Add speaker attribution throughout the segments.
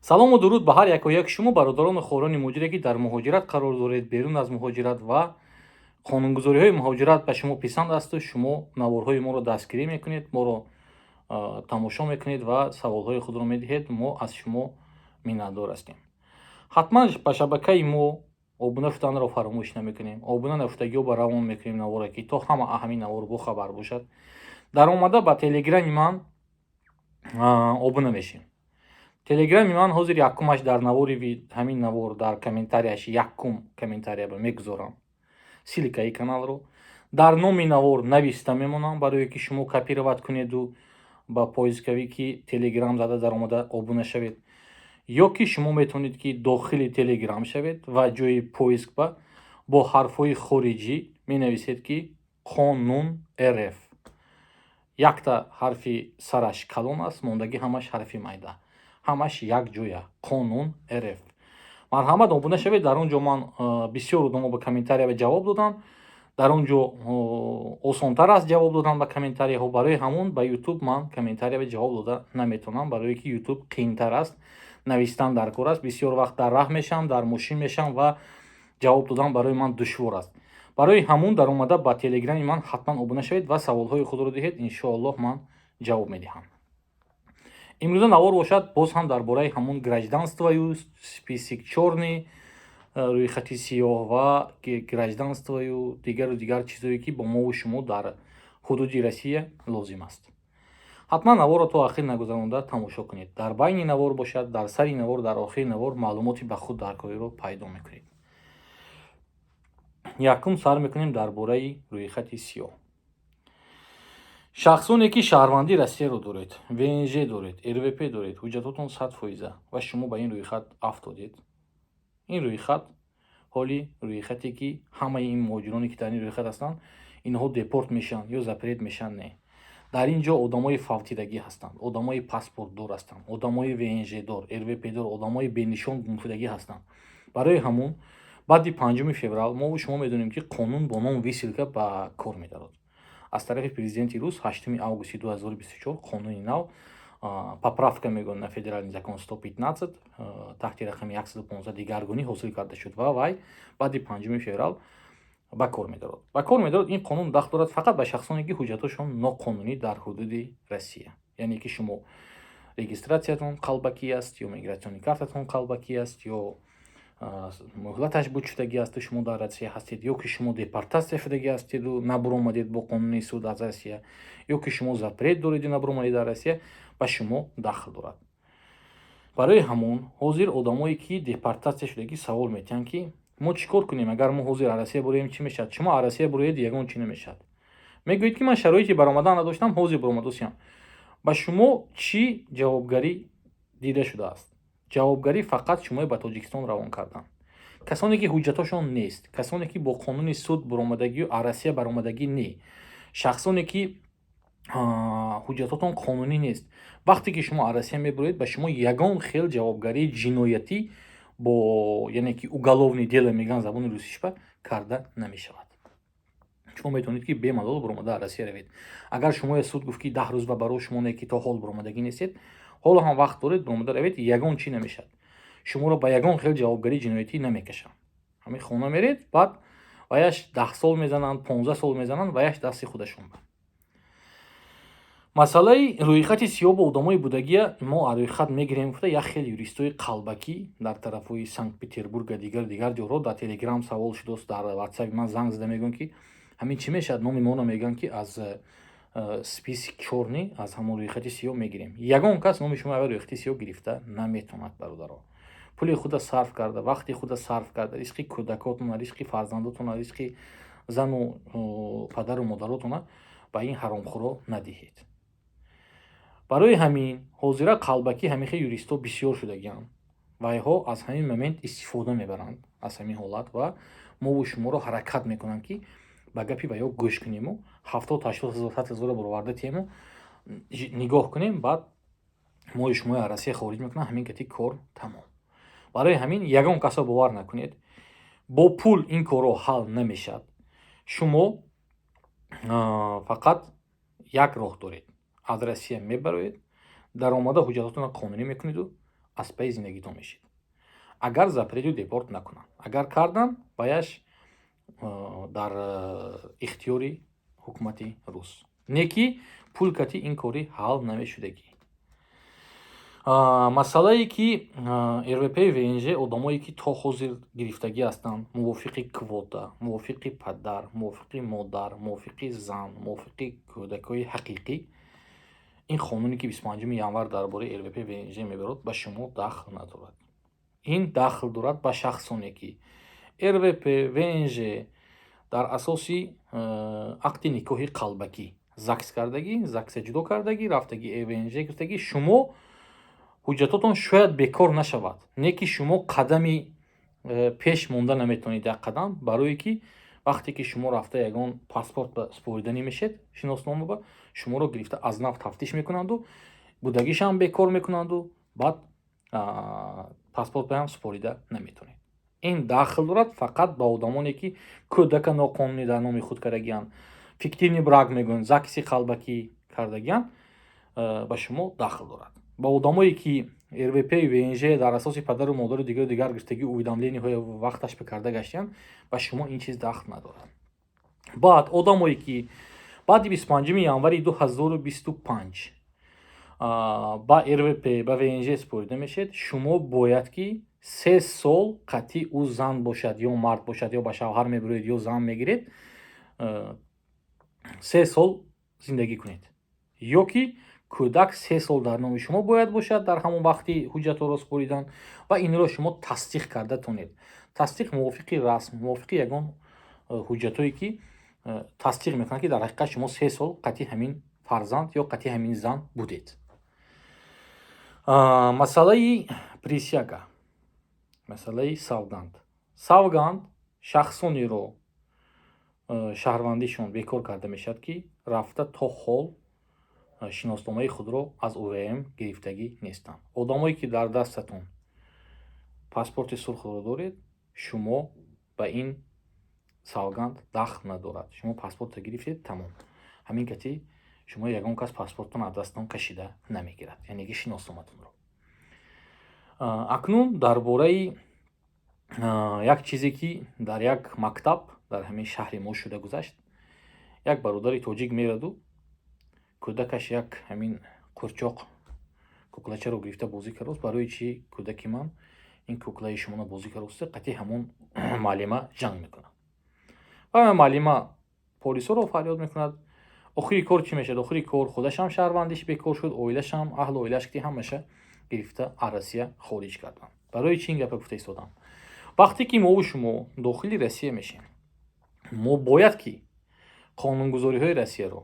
Speaker 1: Салому дуруд ба ҳар яку як шумо, бародарону хоҳарони муҳоҷире, ки дар муҳоҷират қарор доред, берун аз муҳоҷират ва қонунгузориҳои муҳоҷират ба шумо писанд асту шумо наворҳои моро дастгирӣ мекунед, моро тамошо мекунед ва саволҳои худро медиҳед. Мо аз шумо миннатдор ҳастем. Ҳатман ба шабакаи мо обуна шуданро фаромӯш намекунем. Обуна нашудагиҳо ба равон мекунем наворе, ки то ҳама ҳамин навор бохабар бошад. Даромада ба Телеграми ман обуна мешем. Телеграми ман ҳозир якумаш дар навори, ҳамин навор дар комментарияш, якум комментария мегузорам ссылкаи каналро, дар номи навор нависта мемонам, барое ки шумо копировать кунеду ба поисковики Телеграм зада даромада обуна шавед. Ё ки шумо метавонед, ки дохили Телеграм шавед ва ҷои поиск ба бо ҳарфҳои хориҷӣ менависед, ки «Қонун РФ». Якта ҳарфи сараш калон аст, мондагӣ ҳамаш ҳарфи майда, ҳамаш як ҷоя, «Қонун РФ». Марҳамат, обуна шавед. Дар он ҷо ман бисёр одамо ба комментария ҷавоб додам. Дар он ҷо осонтар аст ҷавоб додан ба комментарияҳо. Барои ҳамун ба Ютуб ман комментария ҷавоб дода наметавонам, барое ки Ютуб қиинтар аст, навистан дар кор аст. Бисёр вақт дар раҳ мешавам, дар мошин мешавам ва ҷавоб додан барои ман душвор аст. Барои ҳамун даромада ба Телеграми ман ҳатман обуна шавед ва саволҳои худро диҳед, иншоаллоҳ, ман ҷавоб медиҳам. Имрӯза навор бошад боз ҳам дар бораи ҳамун гражданствою список чёрный, рӯйхати сиёҳ ва гражданствою дигару дигар чизое, ки бо мову шумо дар ҳудуди Россия лозим аст. Ҳатман наворро то ахир нагузаронда тамошо кунед. Дар байни навор бошад, дар сари навор, дар охири навор маълумоти ба худ даркориро пайдо мекунед. Якум сар мекунем дар бораи рӯйхати сиёҳ. Шахсоне, ки шаҳрвандии Россияро доред, ВНЖ доред, РВП доред, ҳуҷҷатотон 100 фоиза ва шумо ба ин рӯйхат афтодед. Ин рӯйхат ҳоли рӯйхате, ки ҳамаи ин муҳоҷироне, ки дар ин рӯйхат ҳастанд, инҳо депорт мешаванд ё запрет мешаванд, не. Дар ин ҷо одамои фавтидагӣ ҳастанд, одамои паспортдор ҳастанд, одамои ВНЖдор, РВПдор, одамои бенишон гумшудагӣ ҳастанд. Барои ҳамун баъди 5 феврал мо шумо медонем, ки қонун бо номи высылка ба кор медарод. Аз тарафи президенти рус 8 августи 2024 қонуни нав, поправка мегӯянд на федеральный закон 115, таҳти рақами 115 дигаргунӣ ҳосил карда шуд ва вай баъди 5 феврал ба кор медарод. Ба кор медарод. Ин қонун дахл дорад фақат ба шахсоне, ки ҳуҷҷатҳошон ноқонунӣ дар ҳудуди Россия, яъне ки шумо регистратсиятон қалбакӣ аст ё миграционный картатон қалбакӣ аст, ё муҳлаташ буд шудагӣ асту шумо дар Россия ҳастед, ё ки шумо депортатсия шудагӣ ҳастеду набуромадед бо қонуни суд аз Россия, ё ки шумо запрет дореду набуромадед дар Россия, ба шумо дахл дорад. Барои ҳамон ҳозир одамое, ки депортатсия шудагӣ, савол метиҳанд, ки мо чӣ кор кунем, агар мо ҳозир аз Россия буроем, чӣ мешавад? Шумо аз Россия буроед, ягон чӣ намешавад. Мегӯед, ки ман шароити баромадан надоштам, ҳозир буромадосиям. Ба шумо чӣ ҷавобгарӣ дида шудааст? Ҷавобгарӣ фақат шумои ба Тоҷикистон равон кардан. Касоне, ки ҳуҷҷатҳошон нест, касоне, ки бо қонуни суд буромадагию аз Россия баромадагӣ не, шахсоне, ки ҳуҷҷатотон қонунӣ нест, вақте ки шумо аз Россия мебуроед, ба шумо ягон хел ҷавобгарии ҷиноятӣ бо, яъне ки уголовный дело мегӯянд забони русишпа, карда намешавад. Шумо метавонед, ки бемалол буромада аз Россия равед. Агар шумоя суд гуфт, ки 10 рӯз ба барои шумо не, ки то ҳол буромадагӣ нестед, ҳоло ҳам вақт доред, буромада равед, ягон чӣ намешавад. Шуморо ба ягон хел ҷавобгарии ҷиноятӣ намекашанд. Ҳамин хона меред, баъд ваяш 10 сол мезананд, 15 сол мезананд, ваяш дасти худашон. Ба масъалаи рӯйхати сиёҳ бо одамои будагия мо аз рӯйхат мегирем гуфта, як хел юристои қалбакӣ дар тарафҳои Санкт Петербурга, дигар дигар ҷоҳо дар Телеграм савол шудааст, дар Ватсапи ман занг зада мегӯянд, ки ҳамин чӣ мешавад, номи моро мегӯянд, ки аз список чёрный, аз ҳамон рӯйхати сиёҳ мегирем. Ягон кас номи шумо агар рӯйхати сиёҳ гирифта наметавонад, бародаро. Пули худа сарф карда, вақти худа сарф карда, ризқи кӯдакотона, ризқи фарзандотона, ризқи зану падару модаротона ба ин ҳаромхӯро надиҳед. Барои ҳамин ҳозира қалбакӣ ҳамин юристҳо бисёр шудагианд. Вайҳо аз ҳамин момент истифода мебаранд, аз ҳамин ҳолат, ва мову шуморо ҳаракат мекунанд, ки ба гапи вайҳо гӯш кунему 70, 80 ҳазор, 100 ҳазорро бароварда тиему нигоҳ кунем, баъд мои шумои аз Россия хориҷ мекунанд. Ҳамин гати кор тамом. Барои ҳамин ягон касро бовар накунед. Бо пул ин корро ҳал намешавад. Шумо фақат як роҳ доред: аз Россия мебароед, даромада ҳуҷҷатотонро қонунӣ мекунеду. Аз паи зиндагитон мешед, агар запрету депорт накунанд. Агар кардан, ваяш дар ихтиёри ҳукумати рус. Не ки пул кати ин кори ҳал намешудагӣ. Масъалае ки РВП, ВНЖ, одамое ки то ҳозир гирифтагӣ ҳастанд мувофиқи квота, мувофиқи падар, мувофиқи модар, мувофиқи зан, мувофиқи кӯдакҳои ҳақиқӣ, ин қонуне ки 25 январ дар бораи РВП, ВНЖ мебарод, ба шумо дахл надорад. Ин дахл дорад ба шахсоне ки РВП, ВНЖ дар асоси ақди никоҳи қалбакӣ, ЗАГС кардагӣ, ЗАГСа ҷудо кардагӣ, рафтагӣ, ВНЖ гирифтагӣ. Шумо ҳуҷҷатотон шояд бекор нашавад, не ки шумо қадами пеш монда наметавонед, як қадам. Барое ки вақте ки шумо рафта ягон паспорт ба супорида мешед, шиноснома ба шуморо гирифта аз нав тафтиш мекунанду, будагишам бекор мекунанду, баъд паспорт баям супорида наметавонед. Ин дахл дорад фақат ба одамоне ки кӯдака ноқонунӣ дар номи худ кардагианд, фиктивный брак мегӯянд, ЗАГСи қалбакӣ кардагианд, ба шумо дахл дорад. Ба одамое ки РВП, ВНЖ дар асоси падару модару дигару дигар гирифтагӣ, уведомлениҳои вақташ ба карда гаштиянд, ба шумо ин чиз дахл надорад. Баъд одамое ки баъди 25 январи 2025 ба РВП, ба ВНЖ супорида мешед, шумо бояд ки 3 сол қатъи ӯ зан бошад ё мард бошад, ё ба шавҳар мебироед, ё зан мегиред, 3 сол зиндагӣ кунед, ё ки кӯдак 3 сол дар номи шумо бояд бошад дар ҳамон вақти ҳуҷҷатҳоро супоридан ва инро шумо тасдиқ карда тонед. Тасдиқ мувофиқи расм, мувофиқи ягон ҳуҷҷатҳое ки тасдиқ мекунанд, ки дар ҳақиқат шумо 3 сол қатъи ҳамин фарзанд ё қатъи ҳамин зан будед. Масъалаи присяга, масъалаи савганд. Савганд шахсонеро шаҳрвандишон бекор карда мешавад, ки рафта то ҳол шиносномаи худро аз УВМ гирифтагӣ нестанд. Одамое ки дар дастатон паспорти сурхро доред, шумо ба ин савганд дахл надорад. Шумо паспортро гирифтед, тамом. Ҳамин кати шумо ягон кас паспорттон аз дасттон кашида намегирад, яъне ки шиносноматонро. Акнун дар бораи як чизе ки дар як мактаб дар ҳамин шаҳри мо шуда гузашт. Як бародари тоҷик мераду кӯдакаш як ҳамин қурчоқ, куклачаро гирифта бозӣ кардааст. «Барои чӣ кӯдаки ман ин куклаи шуморо бозӣ кардааст?» Қатъи ҳамон муаллима ҷанг мекунад ва муаллима полисҳоро фарёд мекунад. Охири кор чӣ мешавад? Охири кор худашам шаҳрвандиш бекор шуд, оилашам, аҳлу оилаш ки ҳамаша гирифта аз Россия хориҷ карданд. Барои чӣ ин гапа гуфта истодам? Вақте ки мову шумо дохили Россия мешем, мо бояд ки қонунгузориҳои Россияро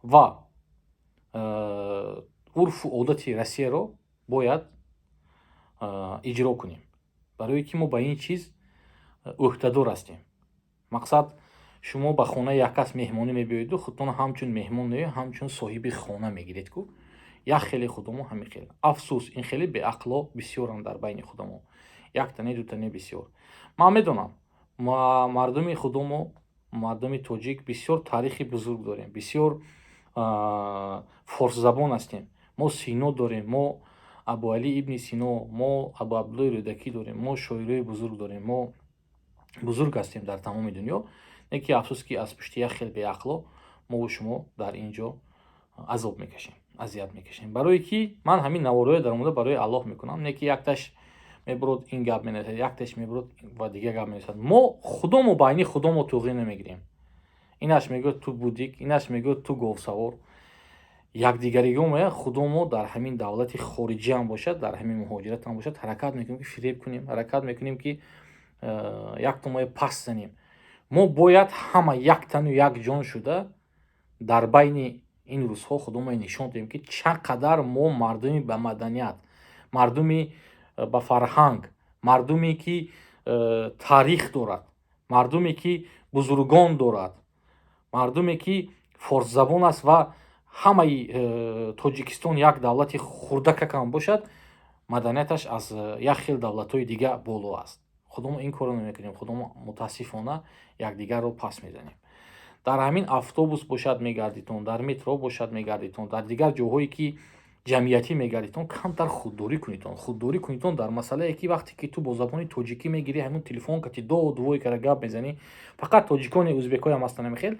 Speaker 1: ва урфу одати Россияро бояд иҷро кунем, барое ки мо ба ин чиз ӯҳдадор ҳастем. Мақсад, шумо ба хонаи як кас меҳмонӣ мебиёеду худтон ҳамчун меҳмон не, ҳамчун соҳиби хона мегиред ку. Як хеле худамо ҳамин хел. Афсӯс, ин хеле беақло бисёранд дар байни худамо, якта не, дута не, бисёр. Ман медонам, мардуми худомо, мардуми тоҷик, бисёр таърихи бузург дорем, бисёр форсзабон ҳастем. Мо Сино дорем, мо Абуалӣ ибни Сино, мо Абу Абдуллои Рӯдакӣ дорем, мо шоирои бузург дорем, мо бузург ҳастем дар тамоми дунё. Не ки афсӯс, ки аз пушти як хел беақло мову шумо дар ин ҷо азоб мекашем, азият мекашем. Барое ки ман ҳамин наворҳое даромада барои Аллоҳ мекунам, не ки якташ мебурод, ин гап менависад, якташ мебурод ва дигар гап менависад. Мо худомо байни худомо туғрӣ намегирем. Инаш мегӯяд, ту будик, инаш мегӯяд, ту говсавор. Якдигаригомо худомо дар ҳамин давлати хориҷиам бошад, дар ҳамин муҳоҷиратам бошад, ҳаракат мекунем, ки фиреб кунем, ҳаракат мекунем, ки яктомое пас занем. Мо бояд ҳама як тану як ҷон шуда дар байни ин рӯзҳо худомо нишон диҳем, ки чанд қадар мо мардуми ба маданият, мардуми ба фарҳанг, мардуме ки таърих дорад, мардуме ки бузургон дорад, мардуме ки форсзабон аст ва ҳамаи Тоҷикистон як давлати хурдакакам бошад, маданияташ аз як хел давлатҳои дига боло аст. Худомо ин корро намекунем. Худомо, мутаассифона, якдигарро пас мезанем. Дар ҳамин автобус бошад мегардитон, дар метро бошад мегардитон, дар дигар ҷоҳое ки Ҷамъиятӣ мегардитон, камтар худдорӣ кунедон, худдорӣ кунедон дар масъалае, ки вақте ки ту бо забони тоҷикӣ мегирӣ, ҳамун телефон кати до дувой кара гап мезанӣ. Фақат тоҷикони, узбекоям ҳастан ҳамин.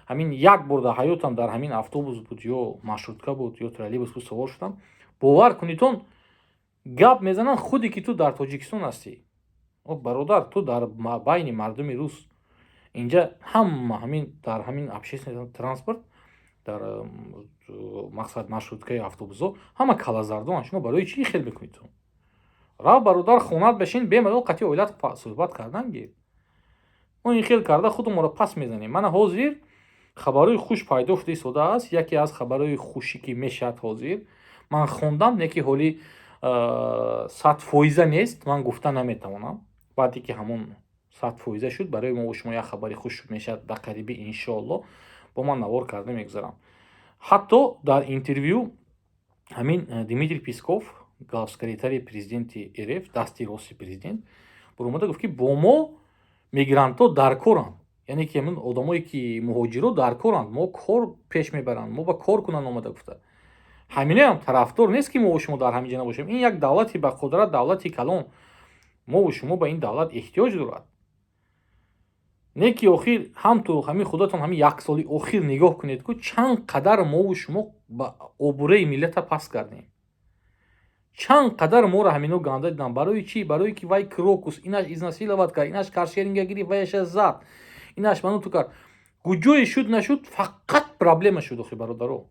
Speaker 1: Ҳамин як бор дар ҳаётам дар ҳамин автобус буд ё маршрутка буд ё троллейбус буд, савор шудам, бовар кунедон, гап мезананд, худе ки ту дар Тоҷикистон ҳастӣ. О бародар, ту дар байни мардуми рус инҷа ҳама ҳамин дар ҳамин общественный транспорт, дар мақсад маршруткаи автобусҳо ҳама калазардонанд. Шумо барои чӣ хел мекунед? Ту рав, бародар, хонат бишин, бемалол қатъи оилат суҳбат кардан гир. Мо ин хел карда худумонро пас мезанем. Мана ҳозир хабарҳои хуш пайдо шуда истодааст. Яке аз хабарҳои хушӣ, ки мешавад, ҳозир ман хондам, не ки ҳоли 100% нест, ман гуфта наметавонам. Баъде ки ҳамон 100% шуд, барои мо шумо як хабари хуш мешавад ба қарибӣ, иншоалло, бо ман навор карда мегузарам. Ҳатто дар интервю ҳамин Дмитрий Песков, госсекретари президенти РФ, дасти рости президент, баромада гуфт, ки бо мо мигрантҳо дар коранд, яъне ки ҳамин одамое ки муҳоҷиро дар коранд, мо кор пеш мебаранд, мо ба кор кунанд омада гуфта. Ҳаминаам тарафдор нест, ки мо шумо дар ҳамин ҷо набошем. Ин як давлати ба қудрат, давлати калон, мову шумо ба ин давлат эҳтиёҷ дорад. Не ки охир ҳам ту ҳамин худатон ҳамин як соли охир нигоҳ кунед, ку чанд қадар мову шумо ба обрӯи миллата паст кардем, чанд қадар моро ҳамино ганда диданд. Барои чӣ? Барое ки вай Крокус инаш изнасиловать кард, инаш каршеринга гирифт, ваяша зад, инаш ману ту кард. Куҷое шуд, нашуд, фақат проблема шуд. Охи, бародаро,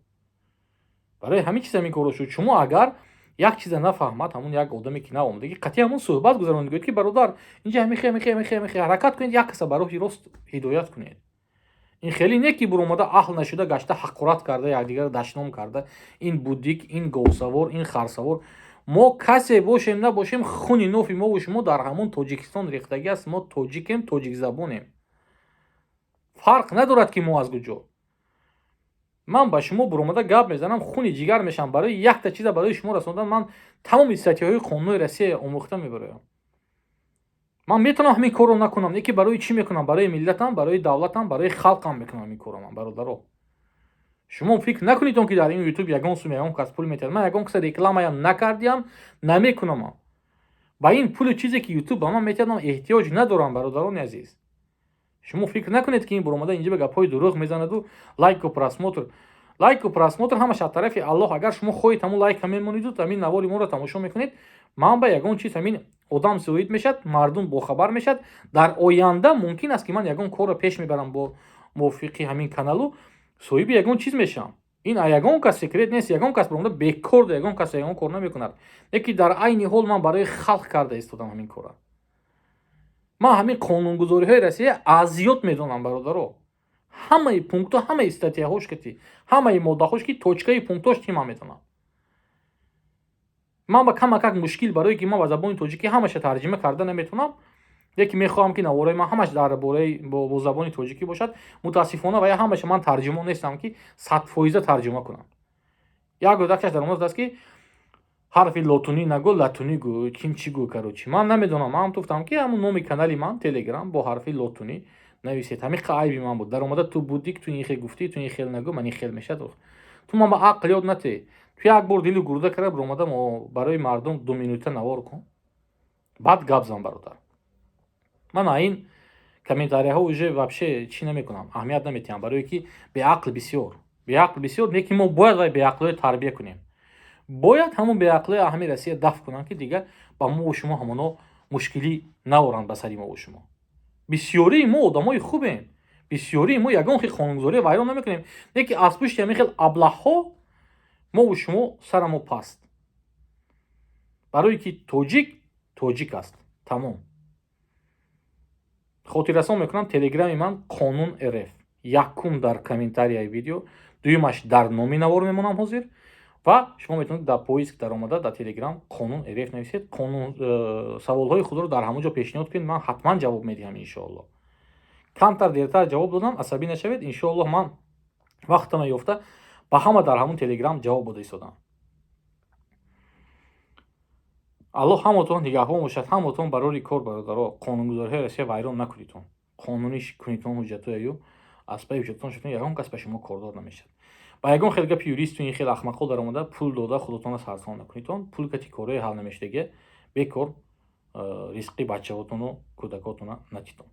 Speaker 1: барои ҳамин чиз ҳамин корро шуд. Шумо агар як чиза нафаҳмад, ҳамун як одаме ки наомадагӣ, қатъи ҳамун суҳбат гузаронед, гӯед, ки бародар, инҷа ҳамихе, ҳамихе, ҳамихе, ҳамихе, ҳаракат кунед, як каса ба роҳи рост ҳидоят кунед. Ин хеле не ки буромада, аҳл нашуда гашта, ҳақорат карда, якдигарро дашном карда, ин будик, ин говсавор, ин харсавор. Мо касе бошем, набошем, хуни нофи мову шумо дар ҳамон Тоҷикистон рехтагӣ аст. Мо тоҷикем, тоҷикзабонем, фарқ надорад, ки мо аз куҷо. Ман ба шумо буромада гап мезанам, хуни ҷигар мешавам барои якта чиза барои шумо расондан. Ман тамоми статьяҳои қонунҳои Россия омӯхта мебароям. Ман метавонам ҳамин корро накунам, не ки барои чӣ мекунам? Барои миллатам, барои давлатам, барои халқам мекунам ҳамин корро ман. Бародаро, шумо фикр накунед он ки дар ин Ютуб ягон сум, ягон кас пул метиҳад. Ман ягон каса рекламаям накардиям, намекунамам. Ба ин пулу чизе ки Ютуб ба ман метиҳад, ман эҳтиёҷ надорам. Бародарони азиз, шумо фикр накунед, ки ин буромада инҷа ба гапҳои дурӯғ мезанаду лайку просмотр, лайку просмотр ҳамаш аз тарафи Аллоҳ. Агар шумо хоҳед, ҳамун лайка мемониду ҳамин навори моро тамошо мекунед. Ман ба ягон чиз, ҳамин одам зоид мешавад, мардум бохабар мешавад. Дар оянда мумкин аст, ки ман ягон корро пеш мебарам, бо мувофиқи ҳамин каналу соҳиби ягон чиз мешавам. Ин ягон кас секрет нест. Ягон кас баромада бекор ягон кас ягон кор намекунад. Леки дар айни ҳол ман барои халқ карда истодам ҳамин корро. Ман ҳамин қонунгузориҳои Россия аз зиёд медонам, бародаро. Ҳамаи пунктҳо, ҳамаи статьяҳош кати, ҳамаи моддаҳош ки точкаи пунктҳош ки ман медонам. Ман ба камакак мушкил, барое ки ман ба забони тоҷикӣ ҳамаша тарҷима карда наметавонам. Яке мехоҳам, ки навораи ман ҳамаш дар бораи бо забони тоҷикӣ бошад. Мутаассифона, ва я ҳамаша ман тарҷимон нестам, ки 100% тарҷима кунам. Як гӯдакшаш дар омад аст, ки ҳарфи лотунӣ нагӯ, латунӣ гӯ, ким чӣ гӯ. Короче, ман намедонам. Ман гуфтам, ки ҳамун номи канали ман Телеграм бо ҳарфи лотунӣ нависед. Ҳамин айби ман буд. Даромада ту будик, ту ин хел гуфтӣ, ту ин хел нагӯ, ман ин хел мешад. Ту ман ба ақл ёд натӣ. Ту як бор дилу гурда кара, биромада барои мардум 2 минута навор кун, баъд гап зан. Бародар, ман ин комментарияҳо уже вообще чӣ намекунам, аҳамият наметиҳам, барое ки беақл бисёр, беақл бисёр. Не ки мо бояд вай беақлҳои тарбия кунем, бояд ҳамон беақлҳои ҳамин Россия дафт кунанд, ки дигар ба мову шумо ҳамоно мушкилӣ наоранд ба сари мову шумо. Бисёрии мо одамои хубем, бисёрии мо ягон хел қонунгузория вайрон намекунем. Не ки аз пушти ҳамин хел аблаҳҳо мову шумо сарамо паст, барое ки тоҷик тоҷик аст, тамом. Хотиррасон мекунам, Телеграми ман Қонун РФ, якум дар комментарияи видео, дуюмаш дар номи навор мемонам ҳозир. Ва шумо метавонед дар поиск даромада, дар Телеграм Қонун РФ нависед, қонун саволҳои худро дар ҳамон ҷо пешниҳод кунед, ман ҳатман ҷавоб медиҳам, иншоалло. Камтар дертар ҷавоб додам, асабӣ нашавед, иншоаллоҳ. Ман вақтама ёфта ба ҳама дар ҳамон Телеграм ҷавоб дода истодам. Аллоҳ ҳамотон нигаҳбон бошад, ҳамотон барори кор. Бародаро, қонунгузориҳои Россия вайрон накунедон, қонунӣ кунедон ҳуҷҷатҳояю аз паи ҳуҷҷатон шудон, ягон кас ба шумо кордор намешавад. Ба ягон хел гапи юристу ин хел ахмақҳо даромада, пул дода, худотонро сарсон накунедон. Пул кати корое ҳал намешудага, бекор ризқи бачаҳотону кӯдакотона натитон.